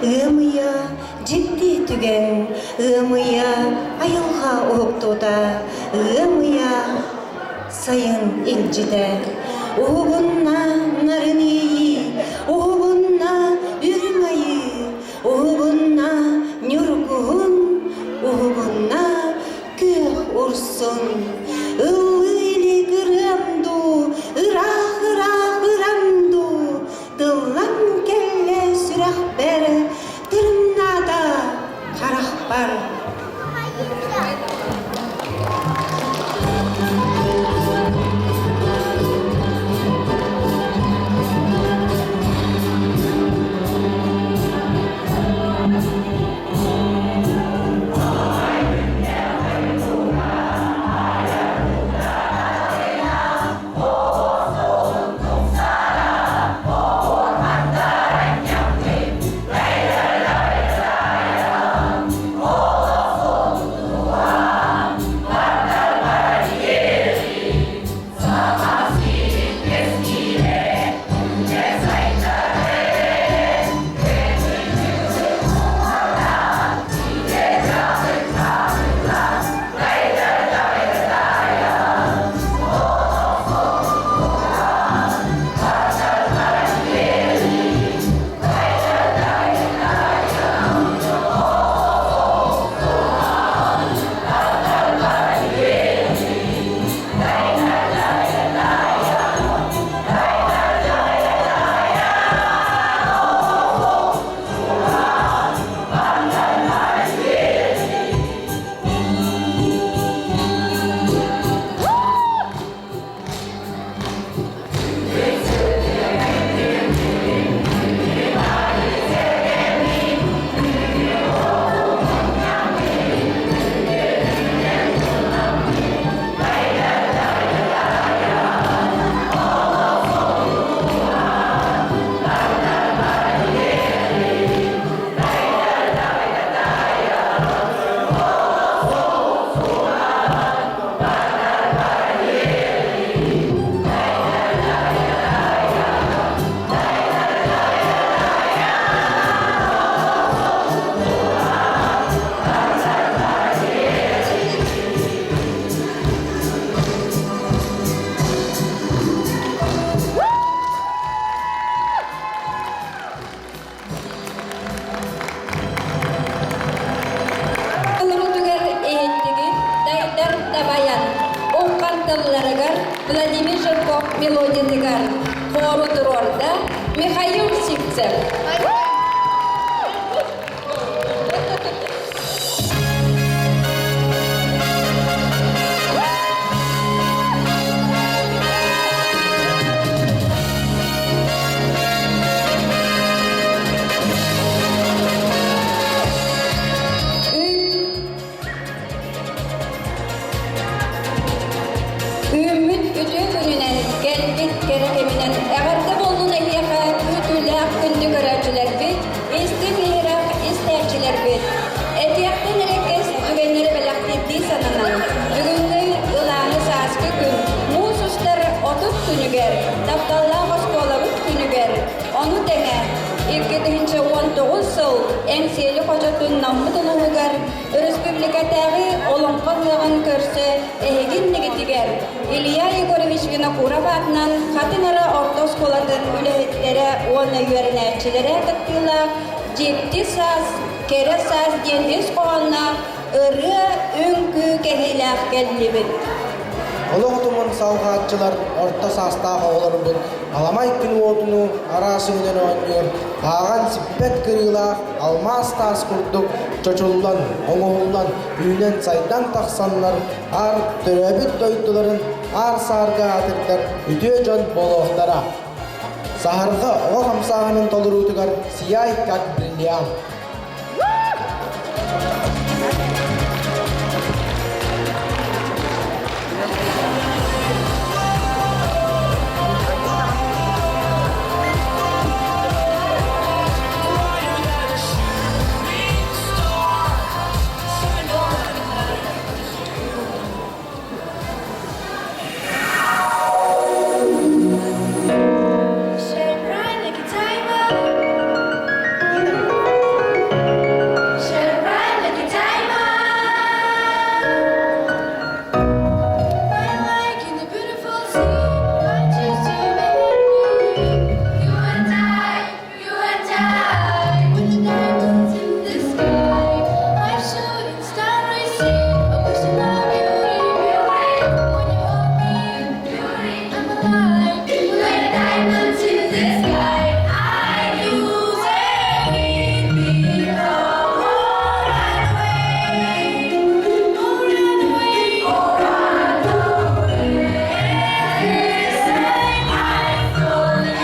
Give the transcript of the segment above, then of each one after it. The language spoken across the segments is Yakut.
Ыам ыйа дьикти түгэн, ыам ыйа айылҕа уһуктуута, ыам ыйа сайын илдьитэ. Уһугунна нарын иэйии, уһугунна үрүҥ айыы, уһугунна ньургуһун, уһугунна күөх урсун. Ыллыы илик ырыам дуу, ыраах-ыраах ырам дуу, тыллан кэллэ сүрэхпэр, тырымнаата харахпар. Тылыбытыгар иһиттигит дайдар дабайан, уххан тылларыгар Владимир Жирков мелодиятыгар хору туруорда Михаил Сивцев. Үүммүт үтүө күнүнэн, кэлбит кэрэ кэминэн эҕэрдэ буоллун эһиэхэ күүтүүлээх күндү көрөөччүлэрбит, истиҥ иһирэх истээччилэрбит. Этиэхтэн эрэкэс түгэннэри бэлэхтиирдии сананан, бүгүҥҥү ылааҥы сааскы күн муус устар 30 күнүгэр, тапталлаах оскуолабыт күнүгэр, ону тэҥэ 2019 сыл Эҥсиэли хочотун Наммыт улууһугар өрөспүүбүлүкэтээҕи Олоҥхо ыһыаҕын көрсө эһиги иннигитигэр Илья Егорович Винокуров аатынан Хатыҥ Ара орто оскуолатын үлэһиттэрэ уонна үөрэнээччилэрэ кыттыылаах Дьикти саас, кэрэ саас диэн ис хоһоонноох ырыа үҥкүү кэһиилээх кэллибит. Олох утумун салҕааччылар орто саастаах оҕолорбут аламай күн уотунуу араас өҥүнэн оонньуур, ааҕан сиппэт кырыылаах алмаас таас курдук чочуллан, оҥоһуллан, үүнэн-сайдан тахсаннар аар төрөөбүт дойдуларын аар-саарга аатырдар үтүө дьон буолуохтара. Саһарҕа оҕо хамсааһынын толоруутугар «Сияй как бриллиант». We're diamonds in the sky. I do say we become go run away, go run away, go run away. I feel the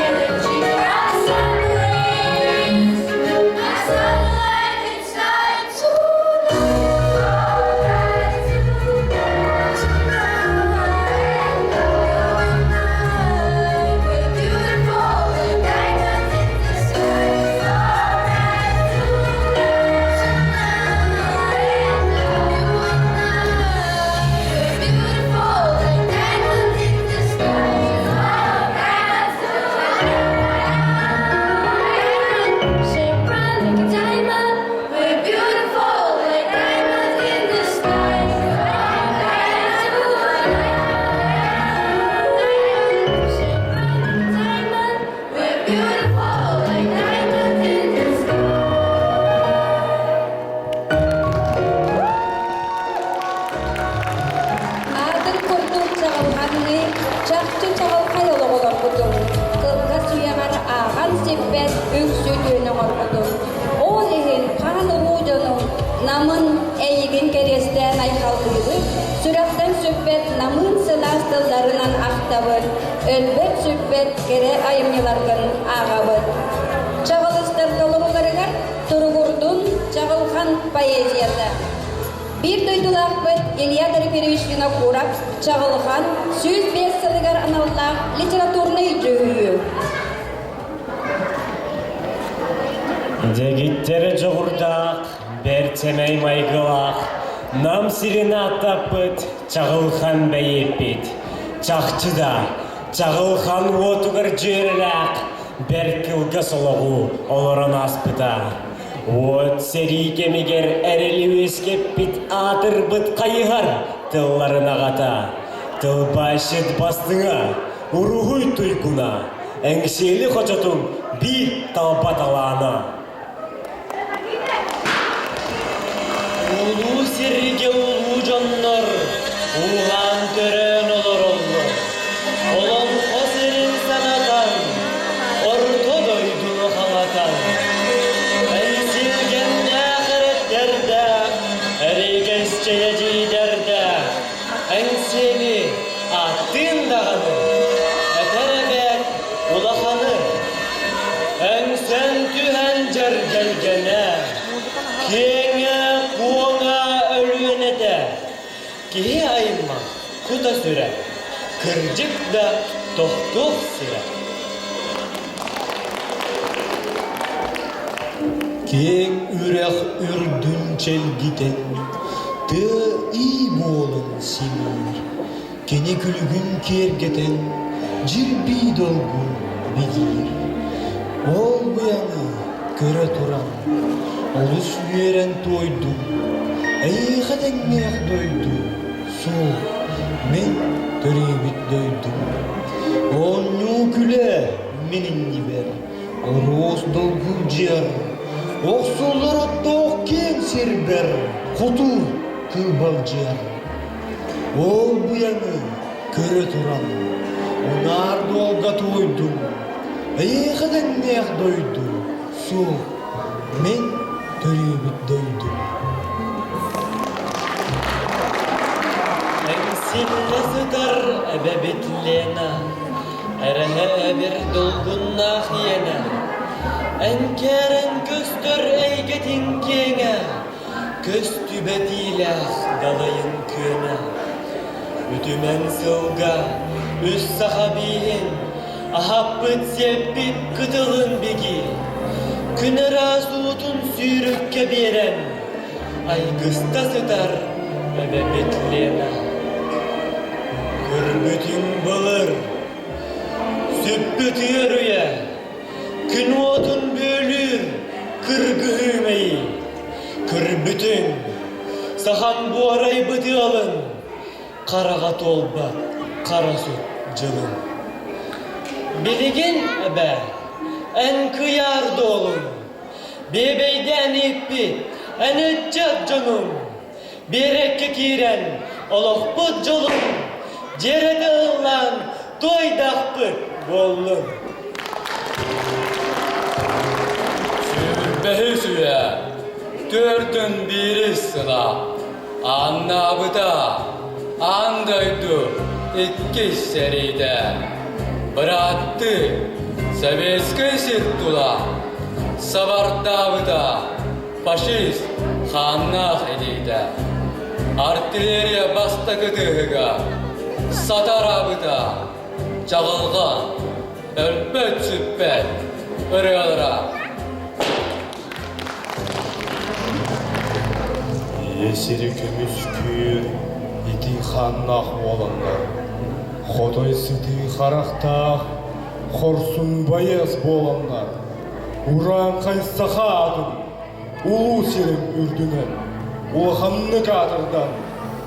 energy from sun rays. My sunlight inside tonight. We're beautiful like diamonds in the sky. We're beautiful like diamonds in the sky. Shine bright like a diamond. We're beautiful like diamonds in the sky. Shine bright like a diamond. We're beautiful like diamonds in the sky. Аатын курдук чаҕылханныы, чахчы чаҕылхай олоҕу олорбутуҥ, кылгас үйэҕэр ааҕан сиппэт үксү үтүөнү оҥорбутуҥ. Ол иһин хаан уруу дьонуҥ намын эйигин кэриэстээн айхаллыыбыт, сүрэхтэн сүппэт намыын сылаас тылларынан ахтабыт, өлбөт-сүппэт кэрэ айымньыларгын ааҕабыт. Чаҕылыстар толорууларыгар туругурдун чаҕылхан поэзията. Биир дойдулаахпыт Илья Дорофеевич Винокуров Чаҕылхан 105 сылыгар аналлаах литературнай дьүһүйүү. Дэгиттэр дьоҕурдаах, бэрт сэмэй майгылаах, Нам сирин ааттаппыт Чаҕылхан бэйиэппит. Чахчы да, Чаҕылхан уотугар дьүөрэлээх, бэрт кылгас олоҕу олорон ааспыта. Уот сэрии кэмигэр эрэли үөскэппит аатырбыт хайыһар тылларын аҕата, тылбаасчыт бастыҥа, уруһуй туйгуна, Эҥсиэли хочотун биир талба талаана. Улуу сиргэ улуу дьоннор ууһаан төрөөн олороллор. Олоҥхо сирин санатан, орто дойдуну хаҥатан, Энсилгэннээх эрэттэрдээх, эриэкэс чэйэдьиидэрдээх, Эҥсиэли ааттыын даҕаны, этэр эбээт улаханы, Эҥсэн түһэн дьэргэлгэнэ, киэҥэ-куоҥа Өлүөнэтэ, Киһи аймах кута-сүрэ, кырдьык да тохтуох сирэ. Киэҥ үрэх үрдүн чэлгитэн, тыа ии буолан симиир, кини күлүгүн киэргэтэн, дьирбии долгун бигиир. Ол быйаҥы көрө туран, олус үөрэн туойдум, эйиэхэ тэҥнээх дойду суох, мин төрөөбүт дойдум. Оонньуу күлэ мин иннибэр, оруос долгулдьуйар, охсуллар оттоох киэҥ сирбэр хоту кылбалдьыйар. Ол быйаҥы көрө туран, унаар дуолга туойдум, эйиэхэ тэҥнээх дойду суох, мин төрүүбүт дойдум. Эҥсиллэ сытар эбэбит Лена, эрэһэ эбир долгуннаах иэнэ, эҥкээрэн көстөр эйгэтин киэҥэ, Көстүбэтиилээх далайын күөнэ, үтүмэн сылга үс саха бииһин аһаппыт-сиэппит кытылын биги, күн ыраас уутун сүүрүккэ биэрэн, айгыста сытар эбэбит Лена. Көрбүтүҥ былыр, сүппүт үөрүйэ, Күн уотун бүөлүүр кыргыһыы мэйии, Көрбүтүҥ, сахан буорайбыт ыалын, Хараҕа туолбат хара сут дьылын. Билигин, эбээ, эн кыйаар дуолуҥ, Биэбэйдээн ииппит эн ыччат дьонуҥ, Биэрэккэ киирэн олохпут дьолун, Дьиэрэтэ ыллаан. туойдахпыт буоллун. Сүүрбэһис үйэ түөртүн биирис сыла Аннаабыта аан дойду иккис сэриитэ. Бырааттыы Советскай сир тула сабардаабыта фашист хааннаах илиитэ. Артиллерия бастакы тыаһыга сатараабыта чаҕылҕан, өлбөт-сүппэт ырыалара. Ийэ сири көмүскүүр итии хааннаах буоланнар, хотой сытыы харахтаах хорсун байыас буоланнар, урааҥхай саха аатын улуу сирин үрдүнэн улаханнык аатырдан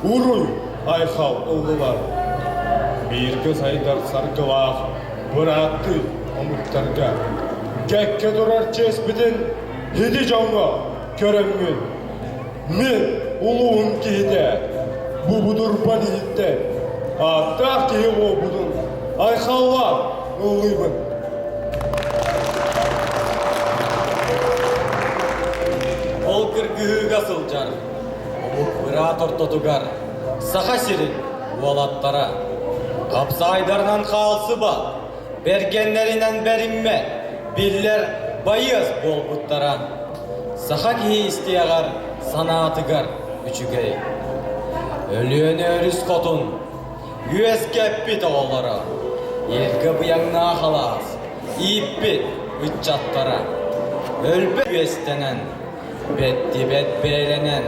уруй айхал ыллылар. Бииргэ сайдар саргылаах бырааттыы омуктарга кэккэ турар чиэспитин ити дьоҥҥо көрөммүн, мин улууһум киһитэ бу будурбан иһиттэн ааттаах киһи буолбутун айхаллаан ыллыыбын. Ол кыргыһыыга сылдьар омук быраат ортотугар Саха сирин уолаттара хапсаайдарынан хаалсыбат, бэргэннэринэн бэриммэт, биллэр байыас буолбуттара. Саха киһи истиэҕэр санаатыгар үчүгэй. Өлүөнэ өрүс хотун үөскэппит оҕолоро, илгэ быйаҥнаах алаас, ииппит ыччаттара, өлбөт үөстэнэн, бэттибэт бээлэнэн,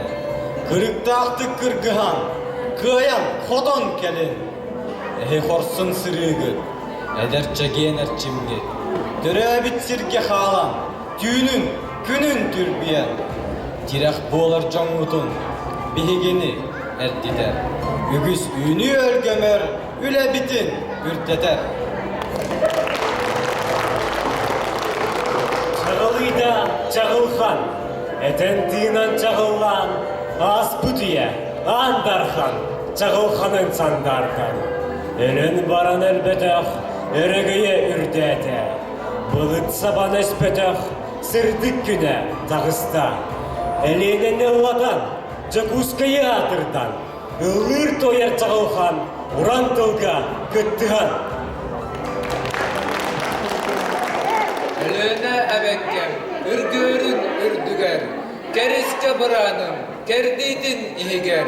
кырыктаахтык кыргыһан, кыайан хотон кэлин. Эһи хорсун сырыыгыт, эдэр чэгиэн эрчимҥит, төрөөбүт сиргэ хаалан, түүнүн, күнүн түрбүйэн, тирэх буолар дьоҥҥутун биһигини эрдитэр, үгүс үүнүү өлгөмөр үлэбитин үрдэтэр. Чаҕылыйда чаҕылхан, этэн-тыынан чаҕыллаан, ааспыт үйэ аан дархан чаҕылханын сандаардан, өлөн баран өлбөтөх өрөгөйө үрдээтэ. Былыт сабан өспөтөх сырдык күнэ таҕыста. Элиэнэни ыллатан, Дьокуускайы аатырдан, ыллыыр-туойар чаҕылхан уран тылга кыттыһан. Өлүөнэ эбэккэм үргүөрүн үрдүгэр, кэрискэ бырааным кэрдиитин иһигэр,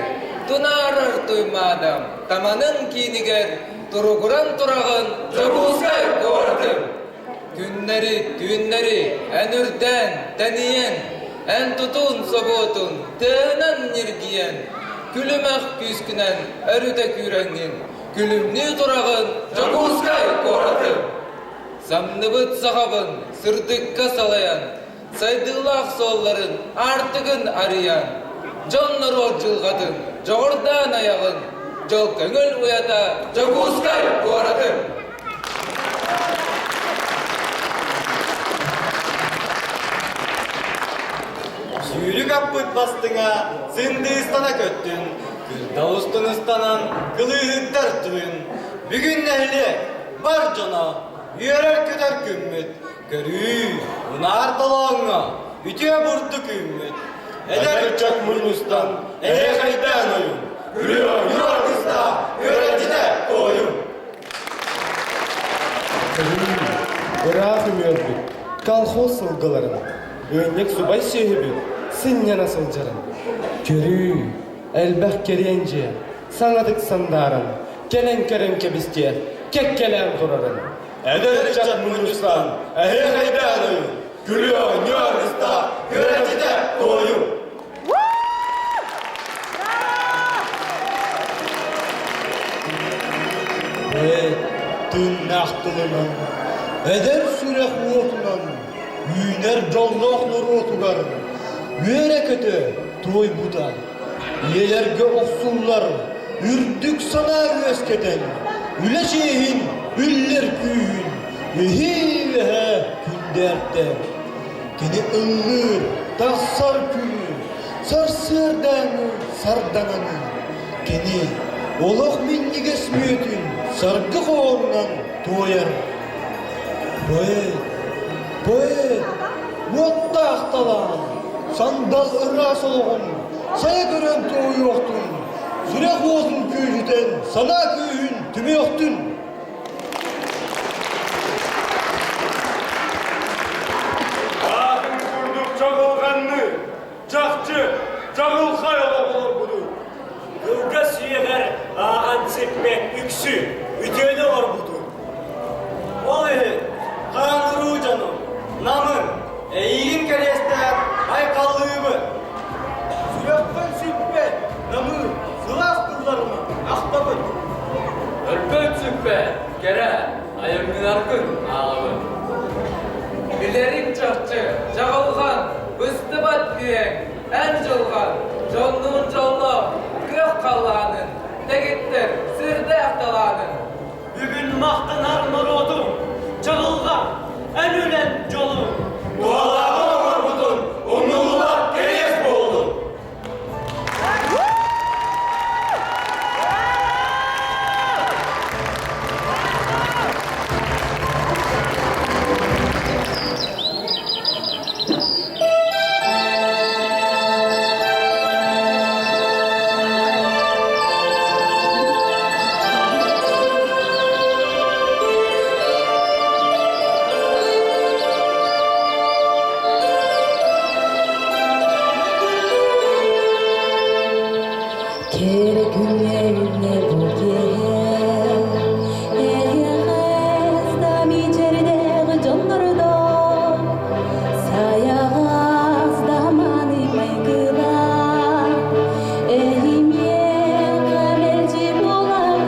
тунаарар туймаадам таманын киинигэр туругуран тураҕын Дьокуускай куоратым. Күннэри, түүннэри эн үрдээн, тэнийэн, эн тутуун собуотун тыаһынан ньиргийэн, күлүмэх күүскүнэн өрүтэ күүрэҥҥин, күлүмнүү тураҕын Дьокуускай куоратым. Самныбыт сахабын сырдыкка салайан, сайдыылаах суолларын аартыгын арыйан, дьон-норуот дьылҕатын дьоҕурдаан айаҕын, дьол көҥүл уйата Дьокуускай куоратым! Сүүрүк аппыт бастыҥа сындыыстана көттүн, кырдал устун ыстанан кылыыһыттар түһүн. Бүгүн нэһилиэк бар дьоно үөрэр-көтөр күммүт, Көрүү, унаар толооҥҥо үтүө бурдук үүммүт. Эдэр ыччат мунньустан, эһиэхэйдээн ойун, күрүө аргыстаах үөрэтитэ туойун. Ыраах үмүөрбүт, колхоз сылгыларын, ыанньык субай сүөһүбүт сынньана сылдьарын. Көрүү, элбэх кэриэн дьиэ, саҥатык сандааран, кэлэн көрөн кэбистиэ, кэккэлээн турарын. Эдэр ыччат мунньустан, эһиэхэйдээн ойун, күрүө аргыстаах үөрэтитэ туойун. Тыыннаах тылынан, эдэр сүрэх уотунан, үүнэр дьоллоох норуотугар үөрэ-көтө туойбута, ийэлэргэ охсуллар үрдүк санаа үөскэтэн, үлэ чиэһин үллэр күүһүн үһү-үөһэ күндээртэ. Кини ыллыыр, тахсар күнү, сарсыардааҥы сардаҥаны. Кини. Олох минньигэс мүөтүн саргы хоһоонунан туойар. Поэт, поэт, уоттаах талаан, сандал ыраас олоҕун сайа көрөн туойуохтун, сүрэх уотун күүһүтэн санаа күүһүн түмүөхтүн. Аатын курдук чаҕылҕанныы, чахчы, чаҕылхай олох олорбутун. Кылгас үйэҕэр ааҕан сиппэт үксү үтүөнү оҥорбутун. Ол иһин хаан-уруу дьонум, Намын, эйигин кэриэстээн айхаллыыбын. Сүрэхпин сүппэт, намыын, сылаас тылларынан ахтабын. Өлбөт сүппэт, кэрэ, айымньыларгын ааҕабын. Билэриҥ чахчы, чаҕылҕан, быстыбат күөҥ, эн дьылҕан, дьоннуун дьоллоох, күөх халлаанын, дэгиттэр, сирдээх талаанын. Бүгүн махтанар норуотум, чаҕылҕан, эн үлэн дьолуҥ. Туһалааҕы оҥорбутун умнуллубат кэриэс буоллун! Кэрэ күҥҥэ үүннэ бу киэһэ Эйэҕэс да мичээрдээх дьоннордоох Сайаҕас да мааны майгылаах Эйимиэхэ мэлдьи буолаҕын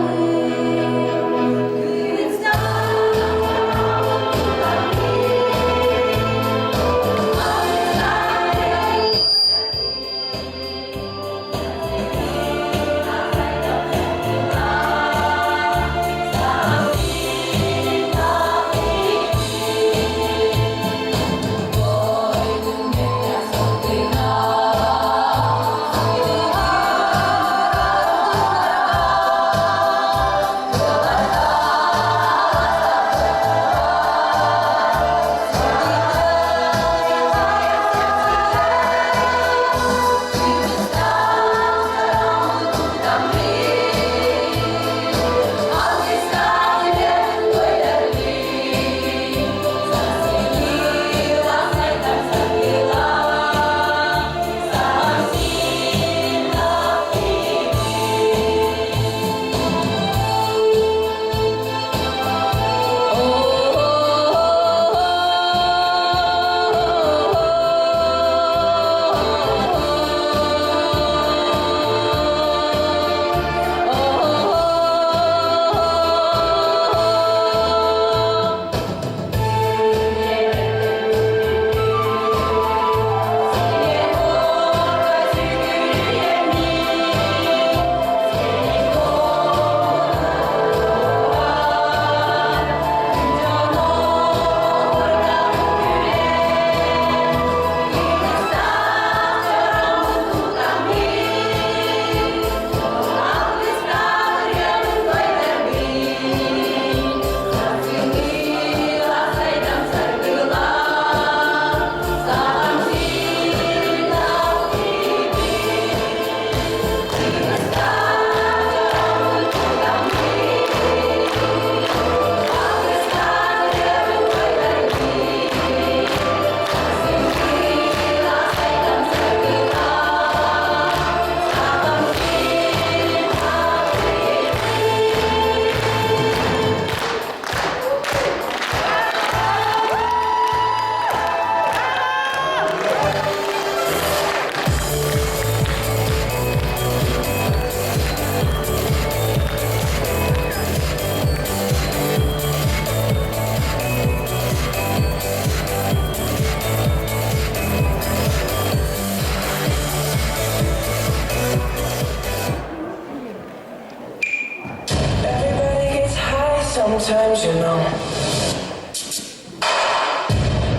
Everybody gets high sometimes, you know.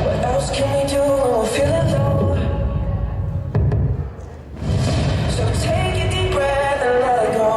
What else can we do when we're feeling low? So take a deep breath and let go.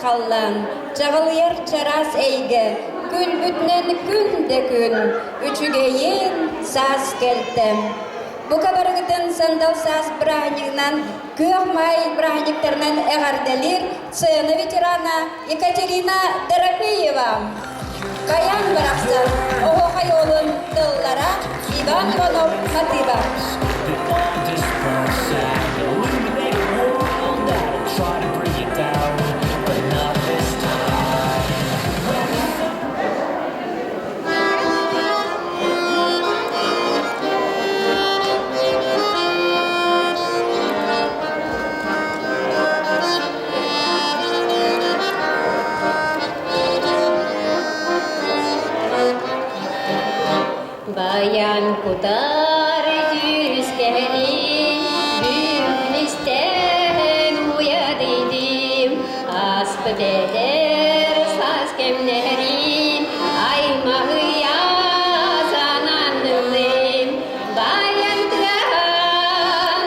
халлаан, чаҕылыйар чараас эйгэ, күлбүтүнэн күн да күн, үчүгэйин саас кэлтэ. Бука барыгытын сандал саас бырааһынньыгынан, күөх маай бырааһынньыктарынан эҕэрдэлиир сцена ветерана Екатерина Дорофеева. Баян барахсан, оһуохай уолун тыллара Иван Иванов матыыба. Баян кутар дьүрүскэһинин бүгүн истэн уйадыйдым аспыт эдэр саас кэмнэрин аймаһыйа сананнылым баян тыаһа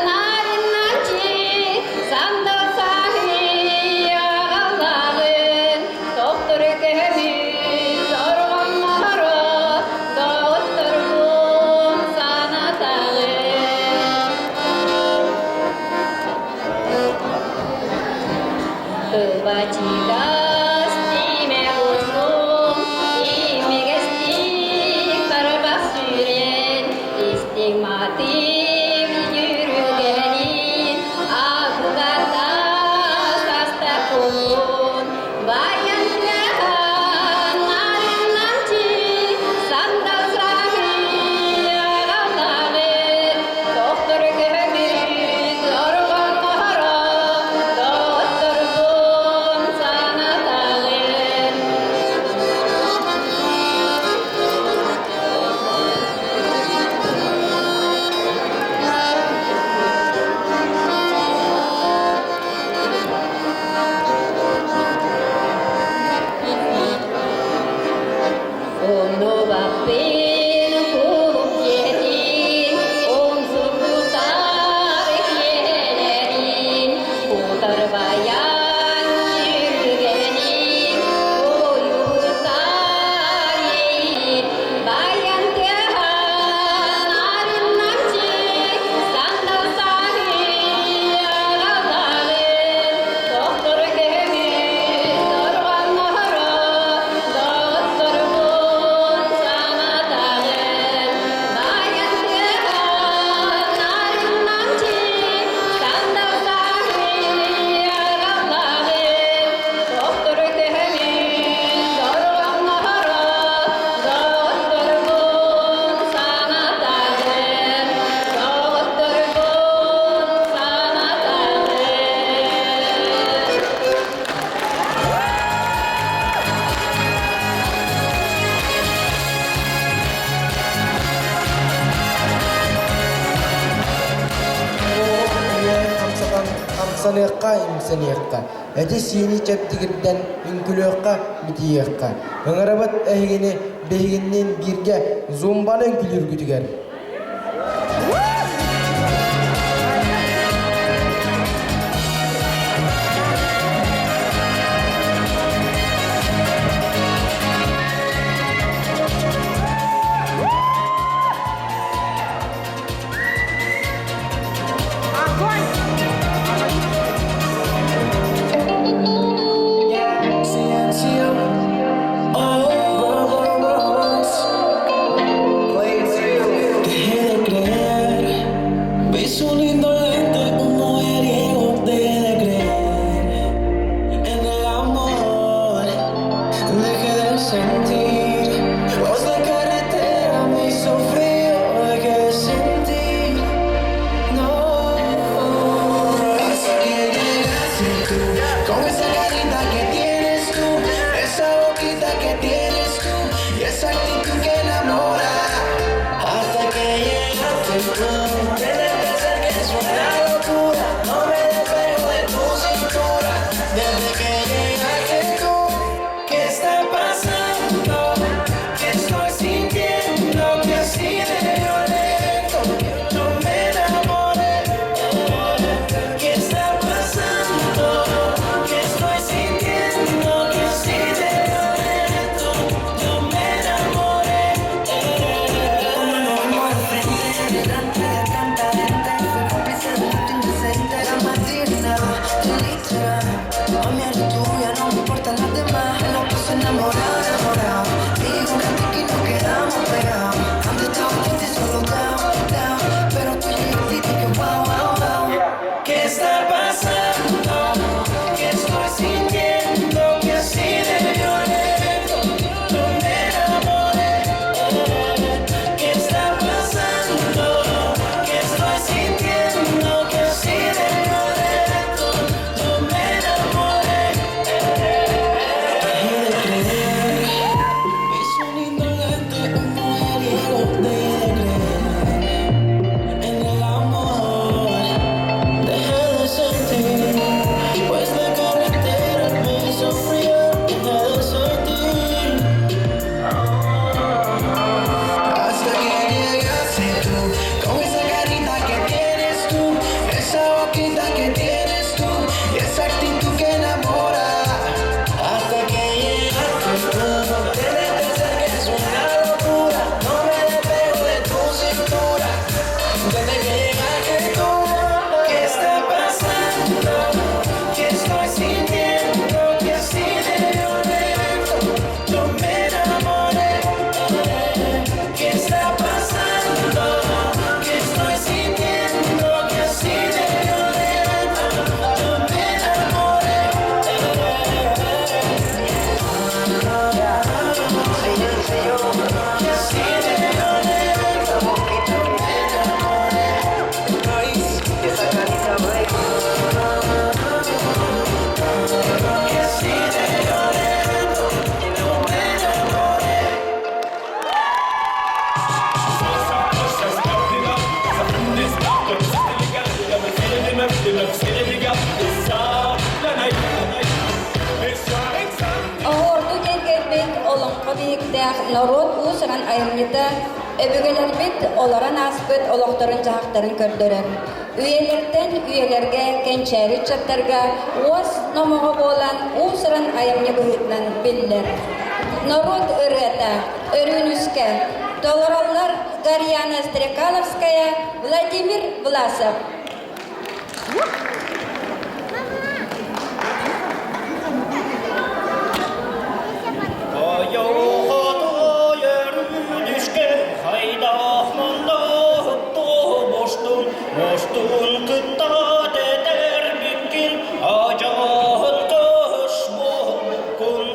нарынначы сандал саһый аҕалаҕын тохтор көмүс орҕонноро доҕотторбун санатаҕын. Кылбачыгас тимэх устун, имигэстик тарбах сүүрэн, истиҥ матыым дьүрүлгэнин, акулата саста кулун, баян тыаһа нарыннанчы, сандал саһый аҕалаҕын, тохтор көмүс орҕонноро, доҕотторбун санатаҕын. Оннубаппын кулуп дьиэтин, умсугутар киэһэлэрин, утарбайан сүргэнин, ойутар иэйин, баян тыаһа нарыннамчы, сандал саһый аҕалаҕын, тохтор көмүс дорҕонноро, доҕотторбун санатаҕын, баян тыаһа нарыннамчы, сандал саһый аҕалаҕын, тохтор көмүс дорҕонноро, доҕотторбун санатаҕын, доҕотторбун санатаҕын. Үөһэ хамсатан хамсаныахха, имсэниэххэ, эти-сиини чэбдигирдэн үҥкүлүөххэ, битийиэххэ. Ыҥырабыт эһигини биһигинниин бииргэ зумбаны үҥкүлүүргүтүгэр. норуот уус-уран айымньыта өбүгэлэрбит олорон ааспыт олохторун-дьаһахтарын көрдөрөр. Үйэлэртэн үйэлэргэ кэнчээри ыччаттарга уос номоҕо буолан уус-уран айымньы быһыытынан биллэр. Норуот ырыата Өрүүнүскэ толороллор Гарьяна Стрекаловская, Владимир Власов. Мостун кытта тэтэрбиккин ажаһын кыш буолбуккун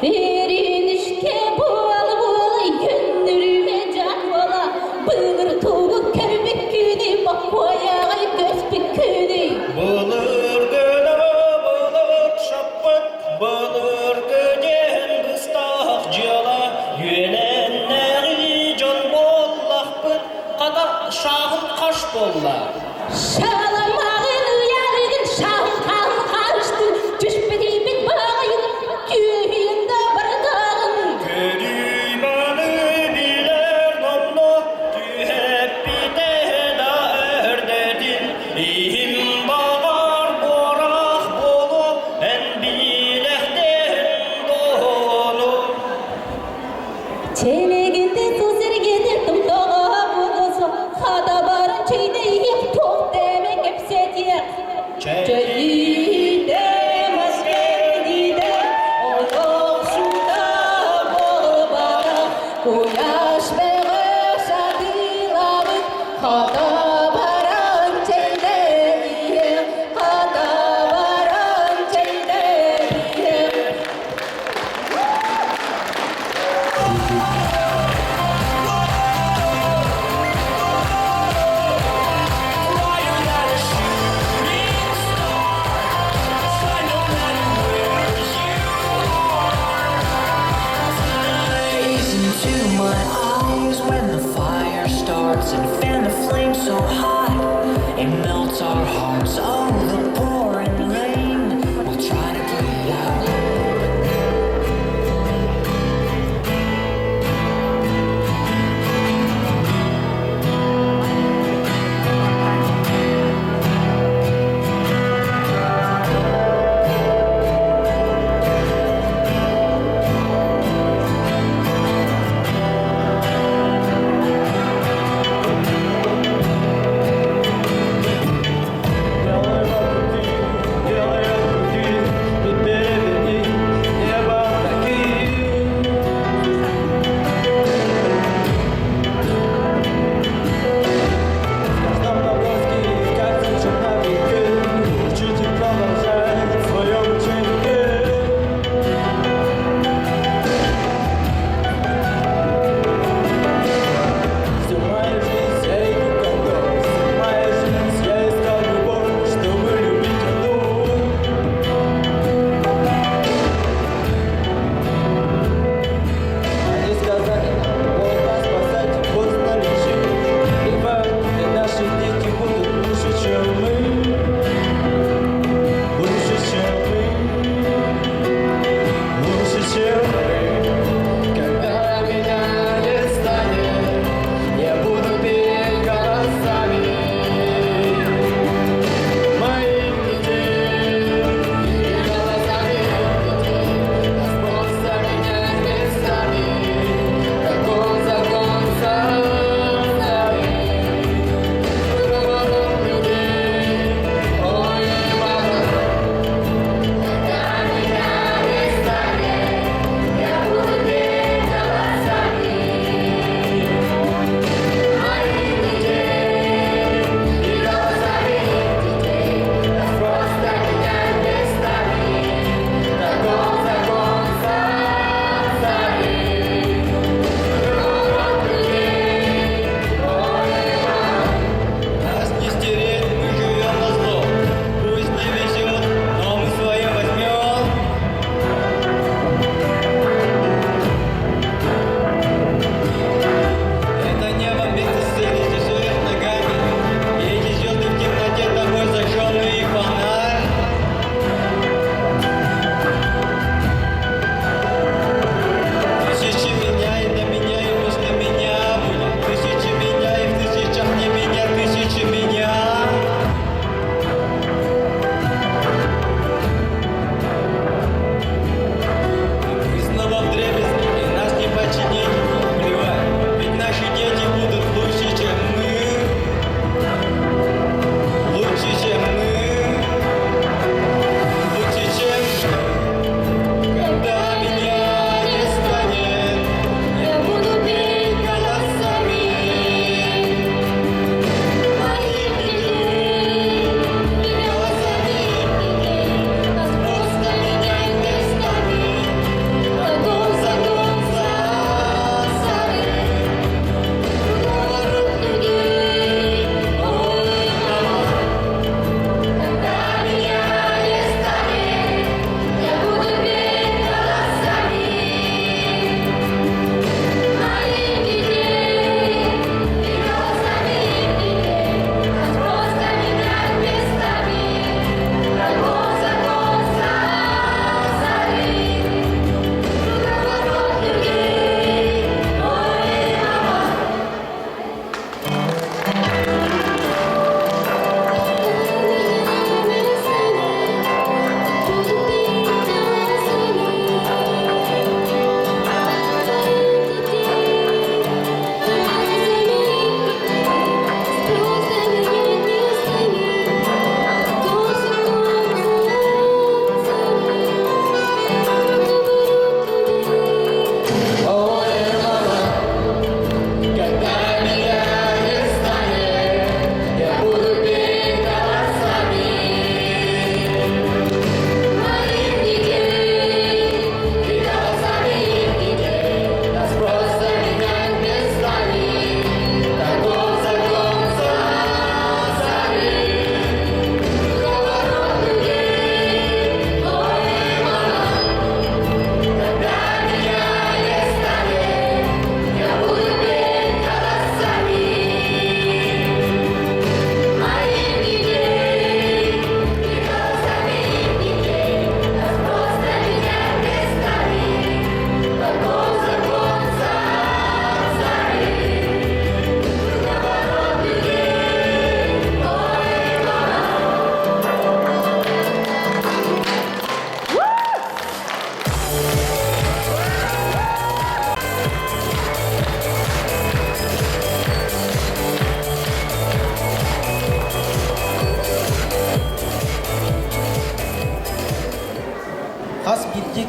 Эринишке буол-буол көннөрүмэ дьаһала былыр тугу көрбүккүнүй бокуойаҕай көспүккүнүй Былыргыны былыт шаппыт, былыргы диэн быстах дьыала, үөлэннээҕи дьон буоллахпыт, хата шааҕын хаш буолла. Шаламаҕын ыйарыгын шаһын хаһын хаһыштын түспэтийбит баҕайын түөһүйэн да бардаҕын Көрүү-маны билэр номно түһэппитэ да өрдетин, иһим баҕар буорах буолуо, эн билэхтэн дону. Чэлэгинде су сэргеде тымтаҕа буолуосо хата барын чэйдэйиэх туох дэмэ кэпсэтиэх Чэйиде мас кэрдиде олох суута буолбатах куйаас бөҕө сатыылаабыт хата баран чэйдэйиэх хата баран чэйдэйиэх. Into my eyes when the fire starts and fan the flame so hot it melts our hearts. Oh, the pouring rain. We'll try to put it out.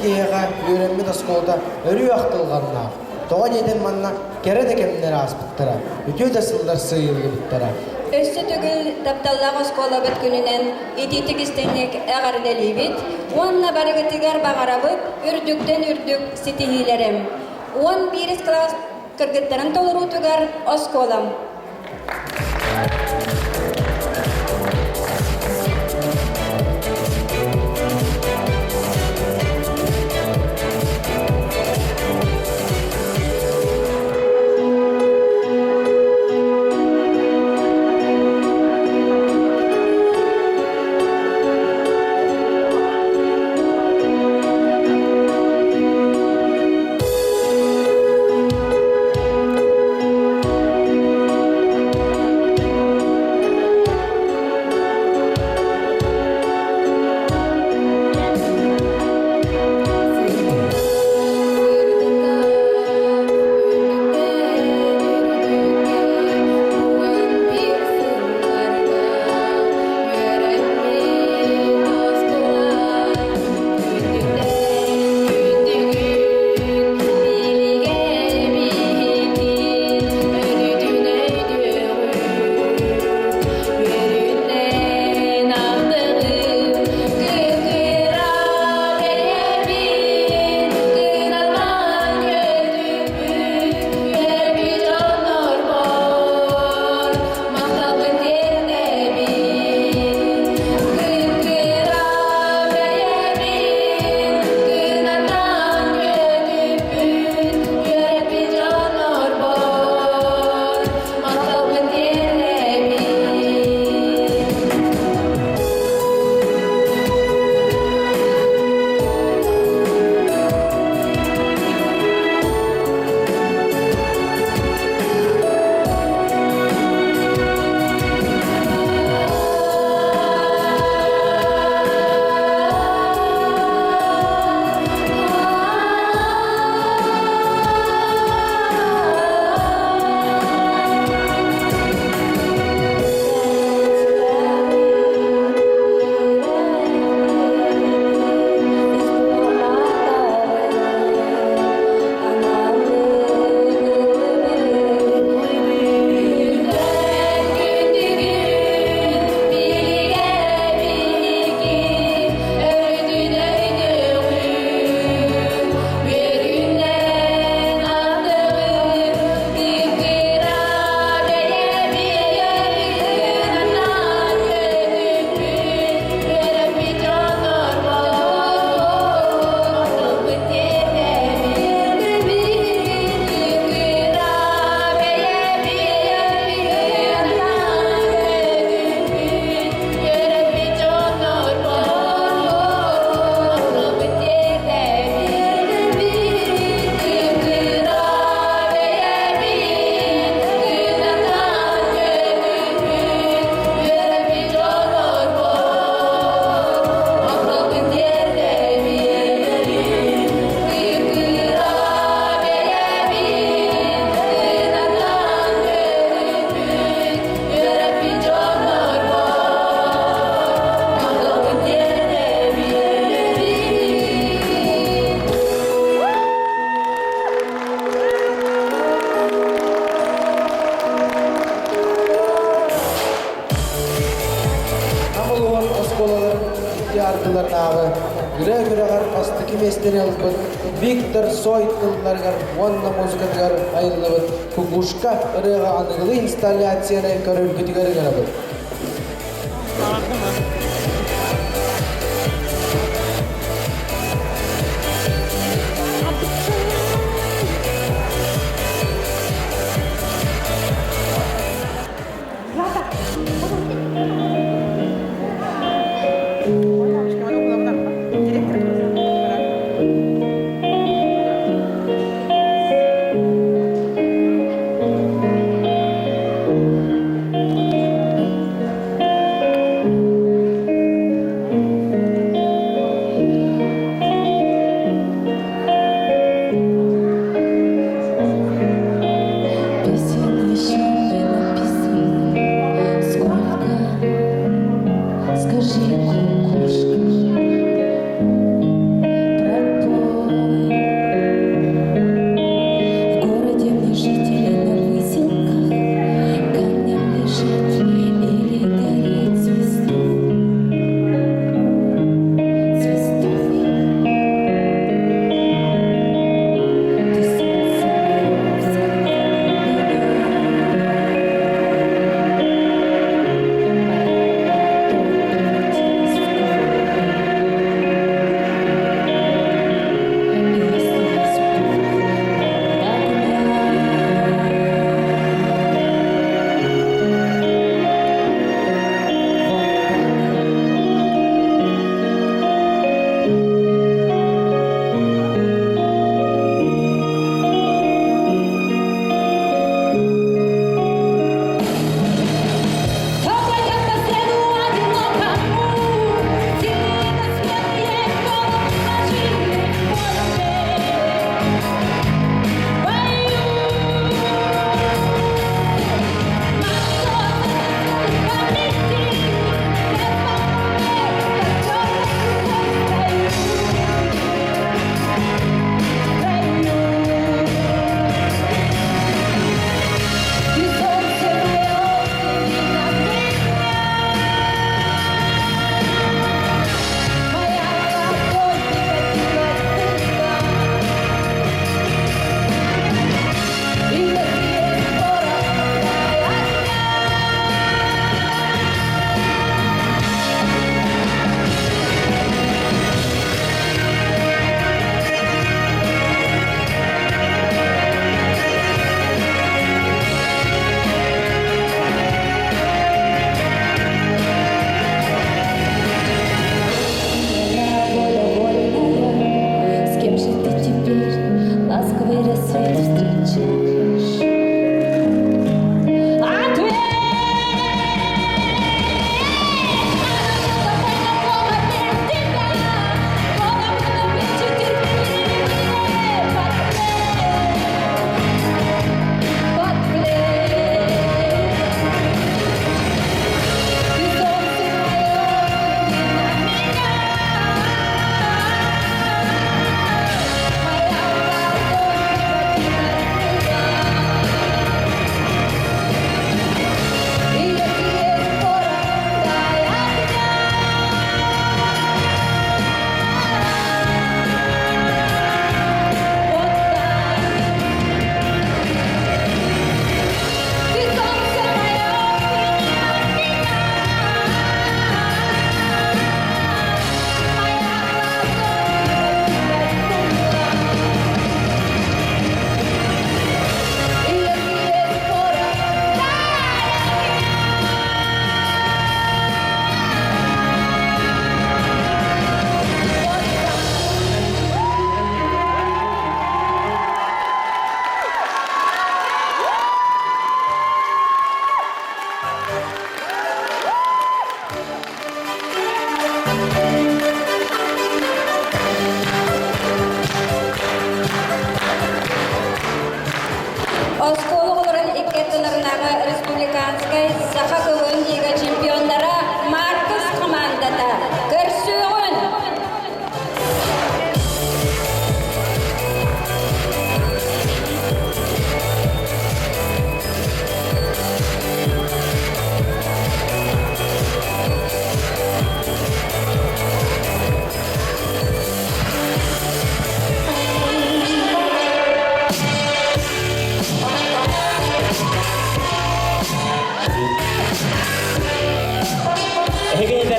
киһиэхэ үөрэммит оскуолата өрүү ахтылҕаннаах. Тоҕо диэтин манна кэрэ да кэмнэр ааспыттара, үтүө да сыллар сыыйыллыбыттара. Өссө төгүл тапталлаах оскуолабыт күнүнэн итиитик истиҥник эҕэрдэлиибит уонна барыгытыгар баҕарабыт үрдүктэн үрдүк ситиһиилэрим. 11 кылаас кыргыттарын толоруутугар оскуолам. Нам улууһун оскуолаларын икки ардыларынааҕы ырыа күрэҕэр бастакы миэстэни ылбыт Виктор Цой тылларыгар уонна музыкатыгар айыллыбыт «Кукушка» ырыаҕа аныгылыы инсталляцияны көрөргүтүгэр ыҥырабыт.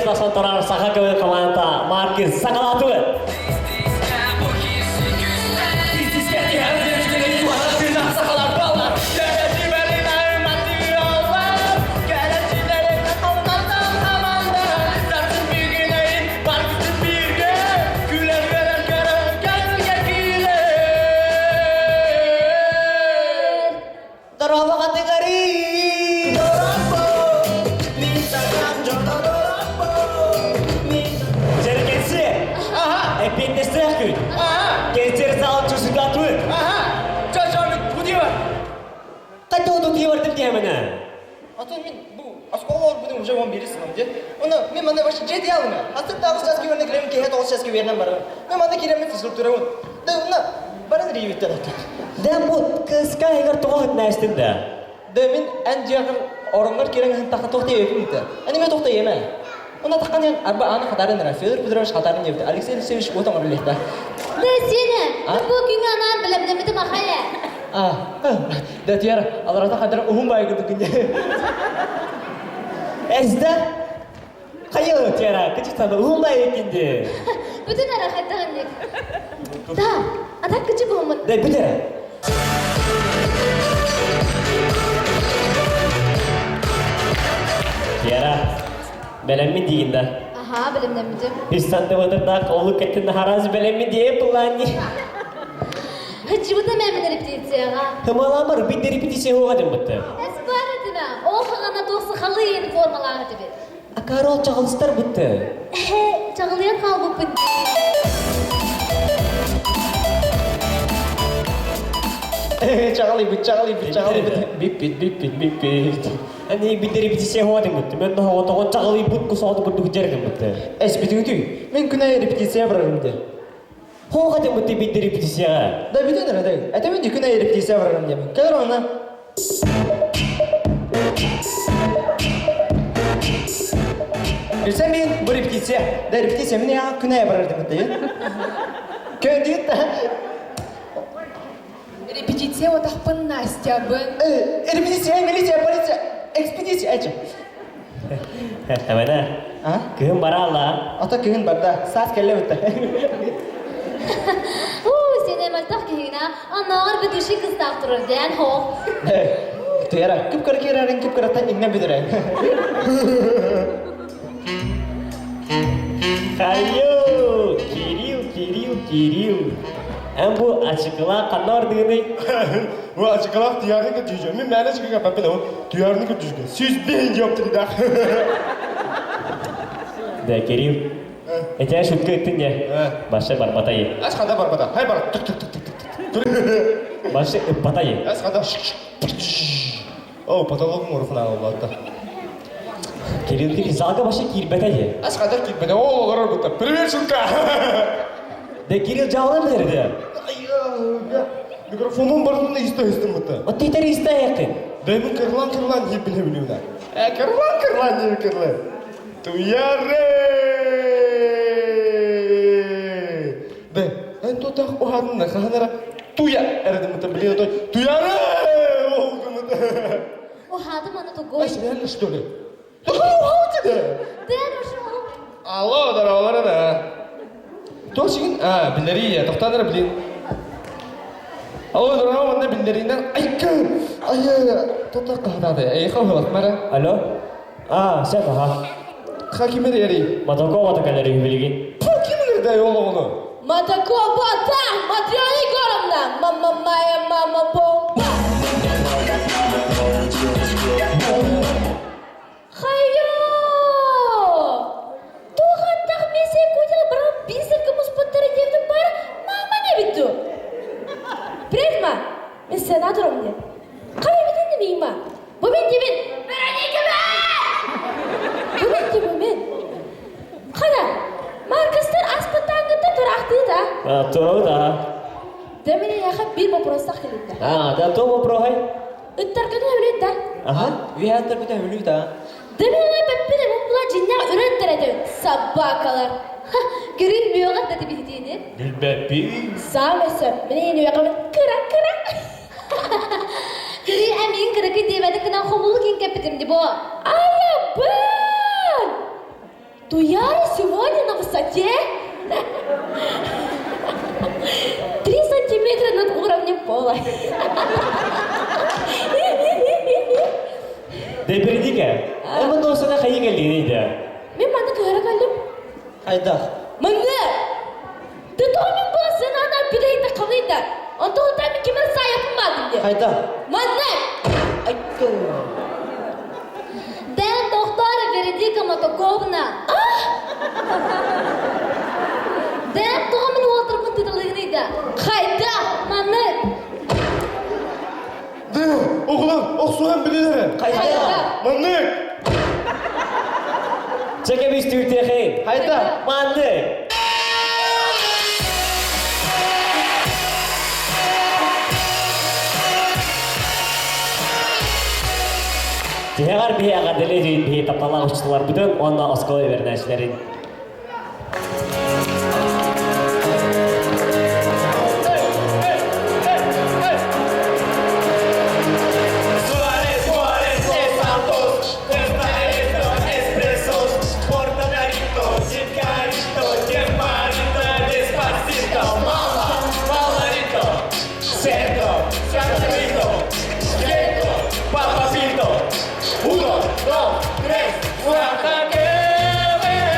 тахсан турар саха көмө команда Маркиз саҕалаатыбыт. Дорообо хатыгары! Дьэргэнси! Ага! Эппиэттэстээх күн! Ага! Кэнсиэр зал чусутатыбыт! Ага! Чачамыт тутуйар! Қайда тутуйбардым диэмэнэ? А то мин бу оскуола олорбутум уже 11 сылым дии. Оны мен манна вообще дьиэ диалым. Астык тагыс час киверне килем киһи тоҕус час кивернен барым. Мен манна киреммин физкультурабын. Да уна баран рейвиттен аттым. Да бу кыска эгер тоҕо хытнаастын да. Да мин эн дьиэҕэр ороҥҥор киирэн ыһынтахха туох диэбиппин да. Эн эмиэ туох да иэмэ. Уна таххан диэн арба ааны хатарын эрэ Федор Петрович хатарын диэбит. Алексей Алексеевич уот оҥорор илиэхтээх. Да сиэнэ, бу күҥҥэ анаан бэлэмнэммитим ахай ээ. А, да тиэр, аларата хадара уһун баайы курдук күнде. Эсда? Хайы тиэра, кычытаны уһун баайы кинди. Бүтүн ара хайдах Да, а так кычы буһуммут. Да бүтэр. Тиэра, бэлэммин диигин да. Аха, бэлэмнэммитим. Үс сантиметрдаах олук кэттин хараас бэлэммин диэ плани. Хаччыбыта мэмин репетицияҕа. Хымаламар бит репетиция хуга дэммитте. Эс бар этиме, ол хаҕана туох сахалыы иһин формалаах этибит. Акаары ол чаҕылыстар бутты. Эһэ, чаҕылыйан хаалбыппыт. Чаҕылыйбыт, чаҕылыйбыт, чаҕылыйбыт. Биппит, биппит, биппит. Ани бит репетиция хуга дэммитте. Мен тоҕо чаҕылыйбыт кусоҕото курдук дьэр дэммитте. Эс бүтүҥүтүй. Мен күнэ репетиция барарым де. Хуга дэммитте бит репетицияҕа. Да бүтүн эрэ да. Это мен күнэ репетиция барарым диэмин. Кэлэр онна. Билсем мен бу репетиция. Да репетиция мен я күнэ барар дэммитте. Көндүт да. Репетиция отахпын Настябын. Репетиция, милиция, полиция, экспедиция, эчи. Эмene. Кыһын бараалла. Ата кыһын барда. Саас кэллэ бутта. Уу, сен эмэлтэх киһигинэ аннааҕар ведущий кыстаах турар диэн хоох. Туяра, күп кыра киэрэрин күп кыраттан иҥнэн бүтэрэн. Хайо, Кирилл, Кирилл, Кирилл. Эн бу ачыкылаах ханна бардыгыный? Бу ачыкылаах туйаарныкы түйжө. Мен мээнэ чыкыга паппын ол туйаарныкы түйжө. Сүүс биһин диоптридаах. Да, Кирилл. Этэ шутка ыттын дьэ. Башы барбатай. Ас хада барбата. Хай бар. Тук тук тук тук тук. Башы ыппатай. Ас хада. О, потологум урухна аллатта. Кирилл Кирилл залга башы киирбэтэ дьэ. Ас хада киирбэтэ. Ол олорор бутта. Привет, шутка. Да Кирилл жаалан берди. Микрофонун бардын исто истим бутта. Вот ты истэ якын. Да мен кырлан кырлан деп биле билем да. Э, кырлан кырлан деп кырлан. Туяре! Да, эн тотах ухадын ханара туя эрдим бутта биле той. Туяре! Ухадым аны тугой. Ай, реально что ли? Да ухадын Да, ушел. Алло, здорово, да. Тосигин, а, биллерия, тоқтаныр блин. Алло, здорово, онда биллеринен, айка, ай, тота қадады, эй, қауылақ мара. Алло? А, сәп, аха. Хакимер ери. Матакова такалери билигин. Ким да yolu onu? Матако бата, Матрена Егоровна, мама моя, мама бомба. Хайо! Туғаттақ месе көтел бірақ бисеркі мұспыттары девдің бары мама не бітті. Привет, ма. Мен сенаторым де. Қалай бітінді мейін ма? Бұмен демен. Вероника Бұмен де бұмен. Қана, Маркостар аспытаңгында тұрақты да. А, турау да. Дәміне яқа бір вопростақ келеді. А, да то вопрохай. Үттар күні өледі да. Аха. Виаттар бүтә өлүү да. Дәміне пәппіне мұн жиннақ үреттіреді. Собакалар. Кирилл мөғат да битini. Билбеппи. Самысы, міне яқамын кыра-кыра. Кирилл әмин кырыкы дебәді кынан хомулу кен кәпітім бо. Айабын! Туяра сегодня на высоте 3 сантиметра над уровнем пола. Дэ Бердика, эн манна осана хайыы кэллигиний да? Мин манна кыһара кэллим. Хайдах? Манна! Ты тоҕо мин бу сценаны бүтэйдэ халыйда? Онтон мин кимэр саайаппын баадым диye. Хайдах? Манна! Дэн доктор Вероника Матаковна. Дэн тоҕо мин уолтарбын тыталыгыныйда? Хайдах? Манна. Дэ, оҕолор, охсуһан билэлэрэ. Хайдах? Маннык! Чэ кэбис түүтээхин. Хайдах? Маннык! Тиһэҕэр биһи эҕэрдэлии биһи тапталлаах учууталларбытын уонна оскуола үөрэнээччилэрин. Suárez, Juárez, Santos, expresos, portadarito, chicarito, tiemparito, despacito, mama, mamarito, centro, chanchito, quieto, papapito, uno, dos, tres, cuatro, que ven,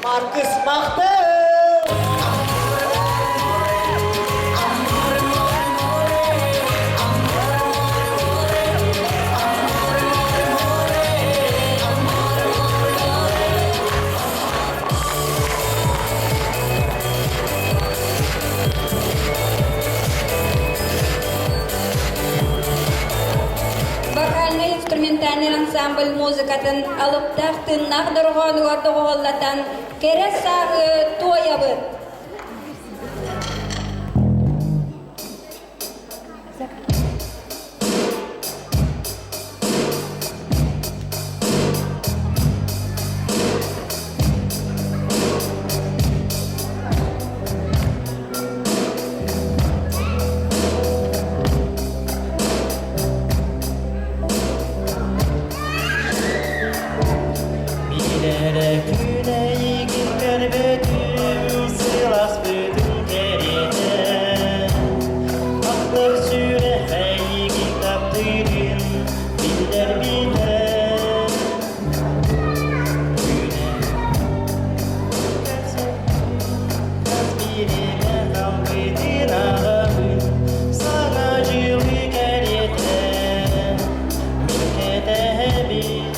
Маркус махтал! Вокальнай-инструментальный ансамбль музыкатын алыптаах тыыннаах дорҕоонугар доҕуһуоллатан кэрэ сааһы туойабыт. Билэрэ күнэйигин көрбөтүм, сыласпытын кэриэтэ. Ахтар сүрэх эйигин таптыырын биллэрбитэ. Күнэ бириэмэ хаалбытын ааҕабын, саҥа дьылы кэриэтэ. Мин кэтэһэбин.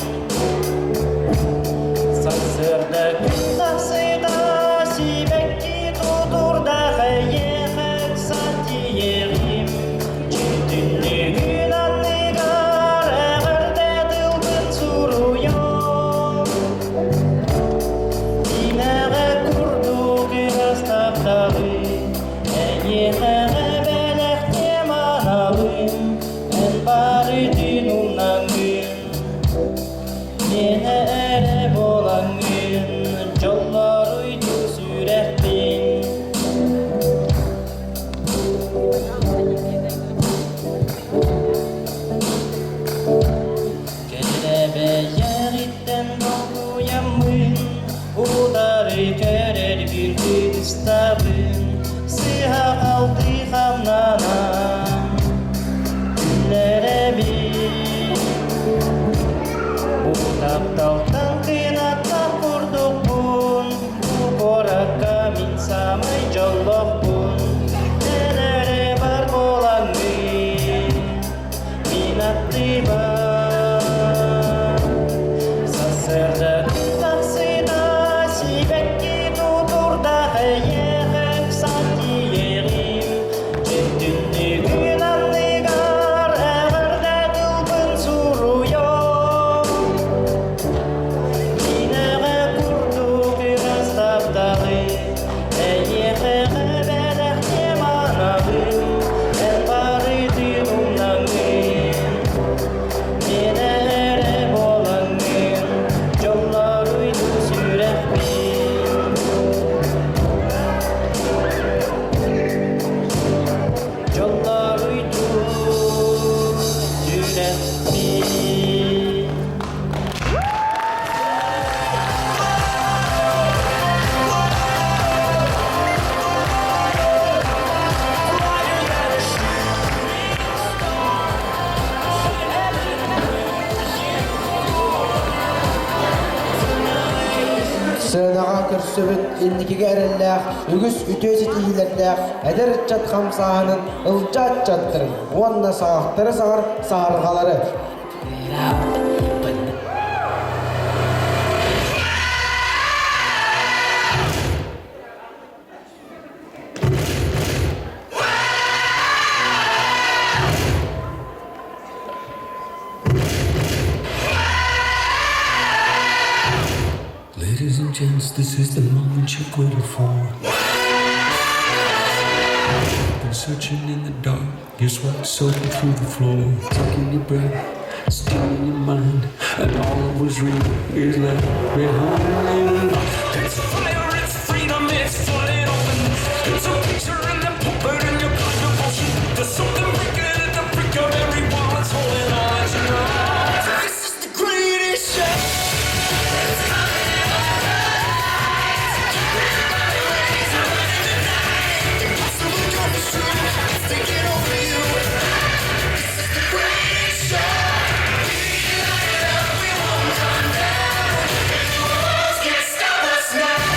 Сарсыарда күн тахсыыта сибэкки тутуурдаах эйиэхэ ыксаан тиийиэҕим. Түннүгүн анныгар эҕэрдэ тылбын суруйуом. Тимэҕэ курдук ыраас тапталы эйиэхэ бэлэхтиэм аналым. Эн барытын умнаҥҥын, миэнэ эрэ буолаҥҥын, дьоллоруйду сүрэхпин. Кэрэ бэйэҕиттэн долгуйаммын, утары көрөрбүн кыбыстабын, сыыһа-халты. көрсөбүт инникигэ эрэллээх, үгүс үтүө ситиһиилэрдээх эдэр ыччат хамсааһынын ылдьаа ыччаттарын уонна саҕахтары саҕар саһарҕалары. Ladies and gents, this is the moment you've waited for. Been searching in the dark, your sweat soaking through the floor, taking your breath, stealing your mind, and all that was real is left behind. It's fire, it's freedom, it's flooded open. It's a picture in the pulpit and your blind devotion. There's something breaking at the brink of every wall. It's holding on to know. This is the greatest show. Taking over you. This is the greatest show. We light it up, we won't come down. And the world can't stop us now.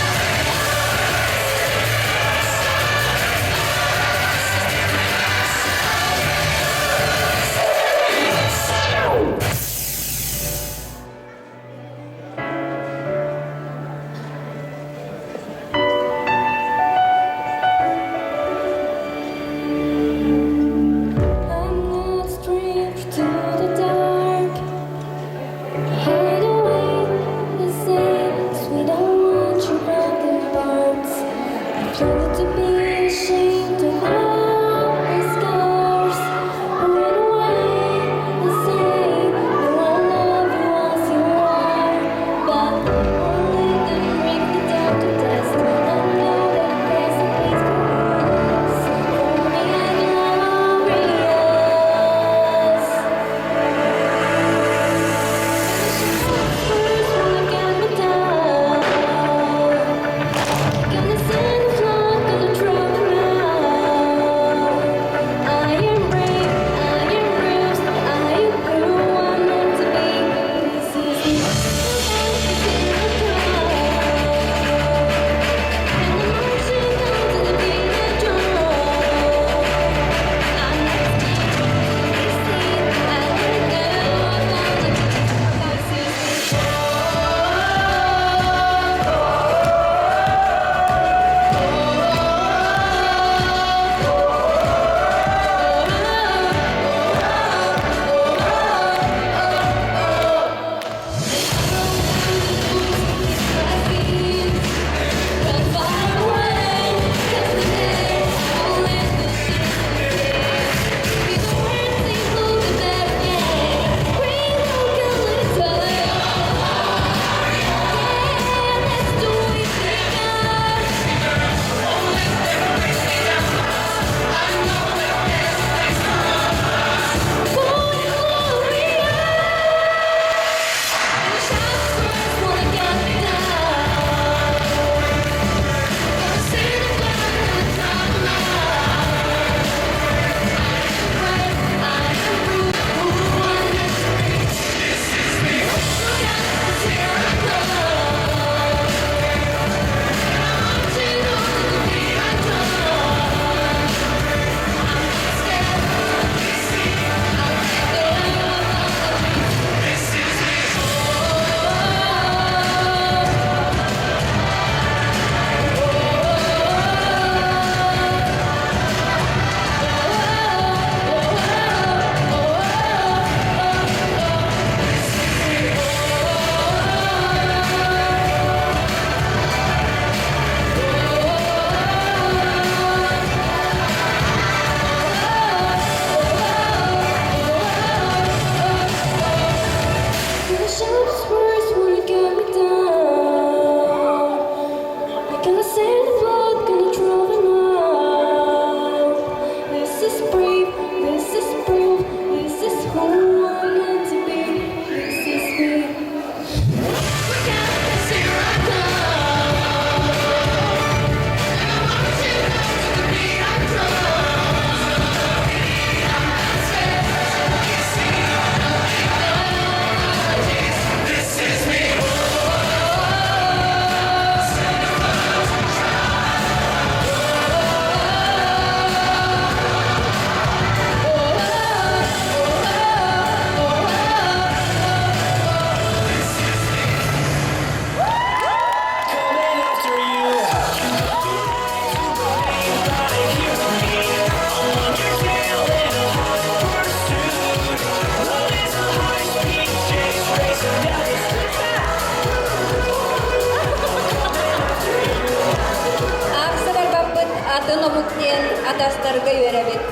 сиэн атастарга үөрэбит.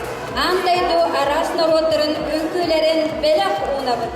Аан дойду араас норуоттарын үҥкүүлэрин бэлэх уунабыт.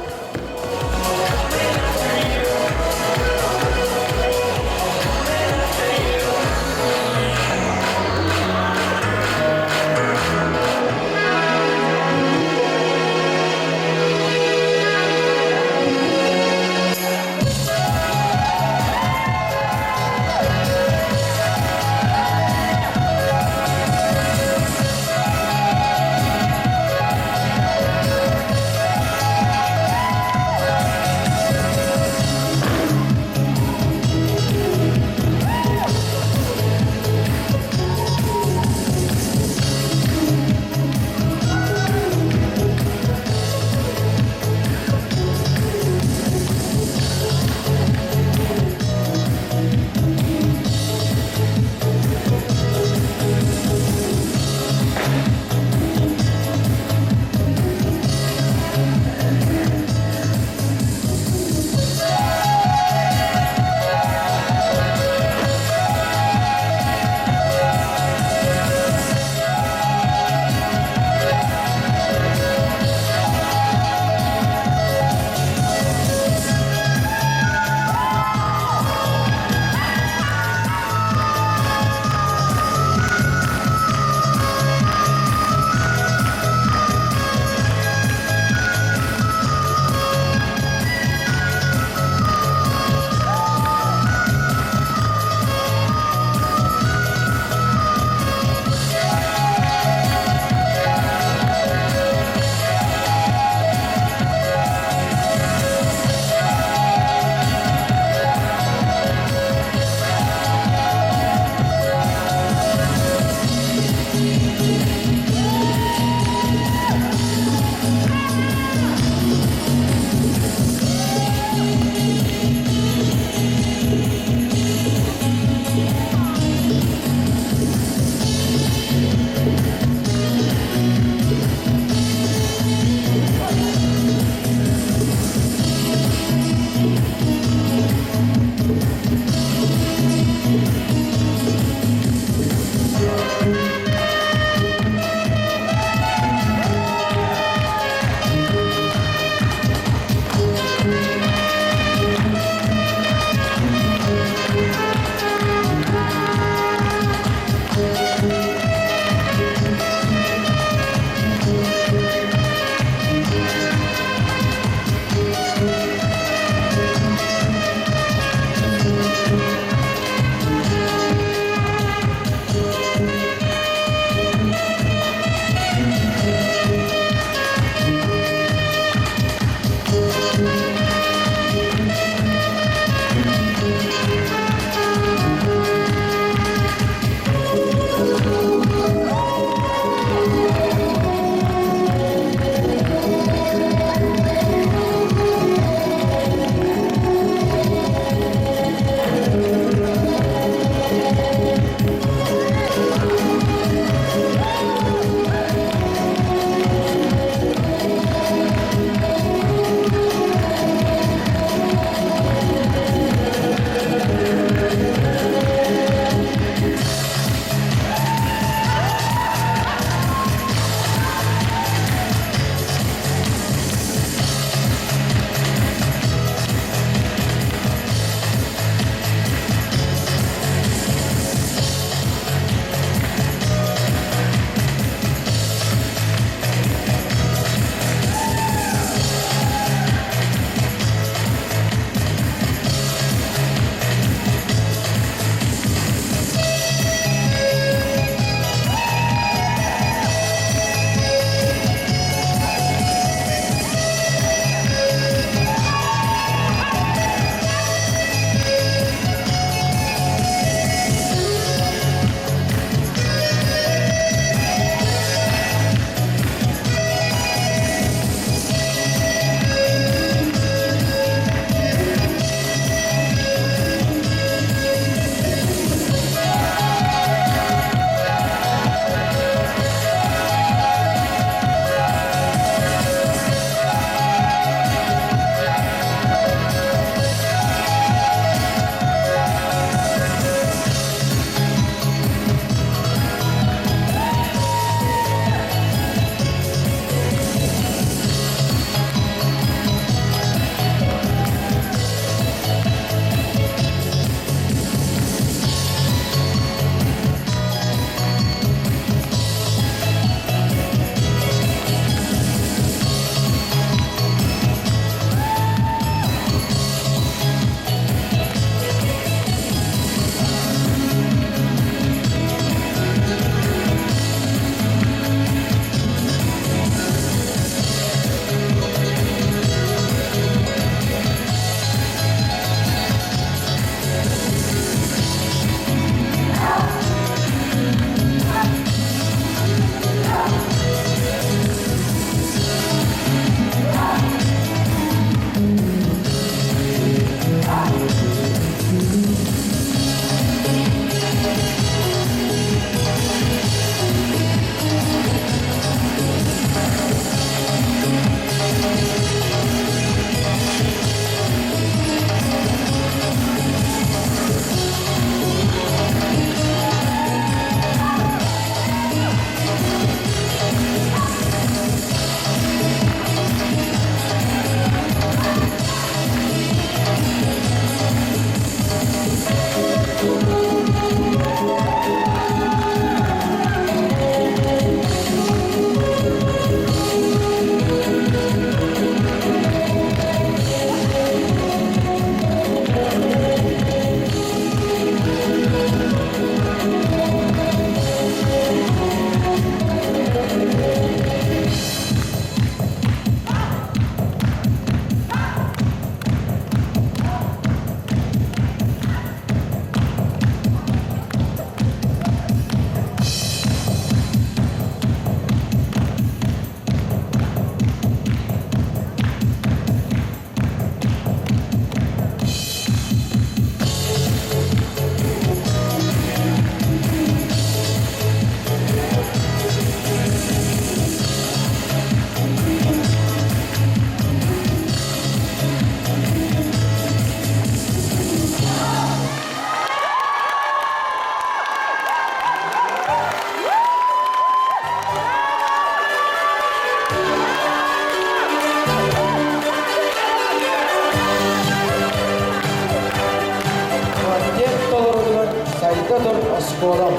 Оскуолам.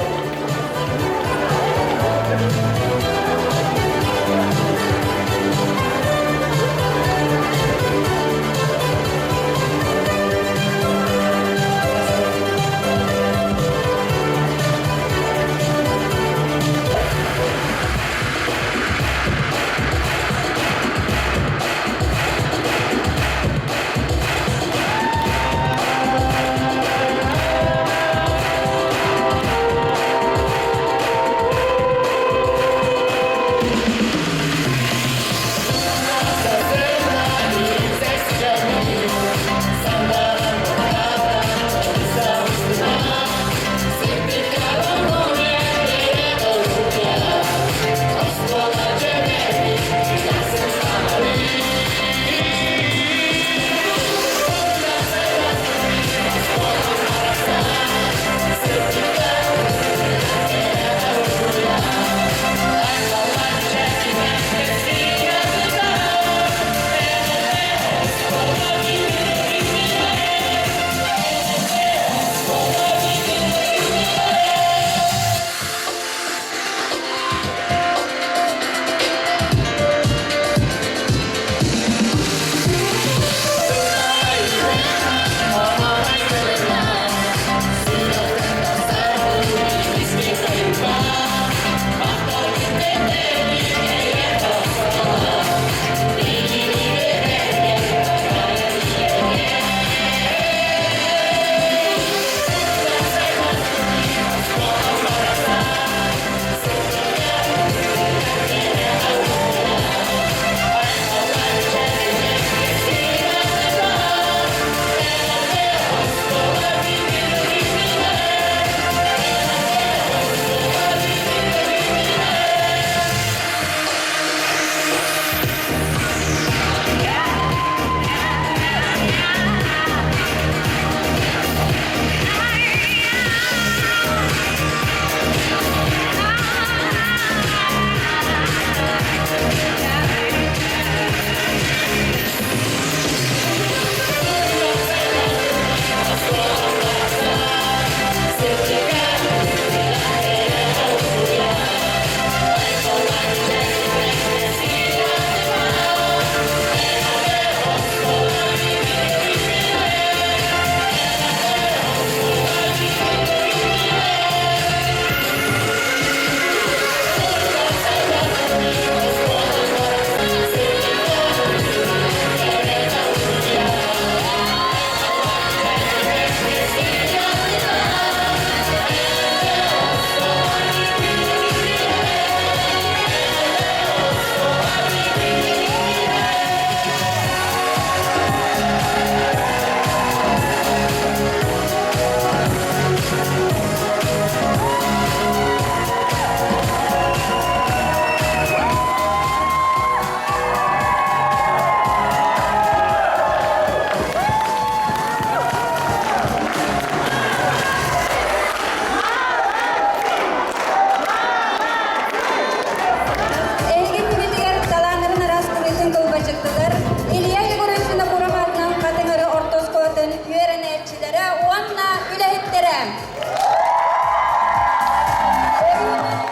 Эһиги иннигитигэр талааннарын араас көрүүтүн кылбачыттылар Илья Егорович Винокуров аатынан Хатыҥыры орто оскуолатын үөрэнээччилэрэ уонна үлэһиттэрэ.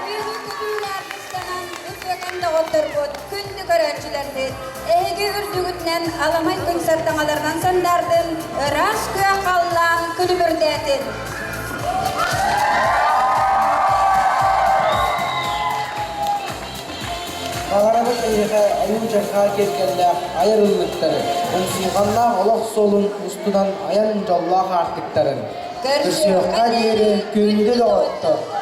Үөрүү-көтүүлээх үтүөкэн доҕотторбут, күндү көрөөччүлэрбит, эһиги үрдүгүтүнэн аламай күн сардаҥаларынан сандаардын, ыраас күөх халлаан күлүмүрдээтин! Баҕарабыт эйиэхэ ойуу-дьарҕаа киэргэллээх айар ыллыктары, умсулҕаннаах олох суолун устунан айан дьоллоох аартыктарын. Көрсүөххэ диэри күндү доҕоттор!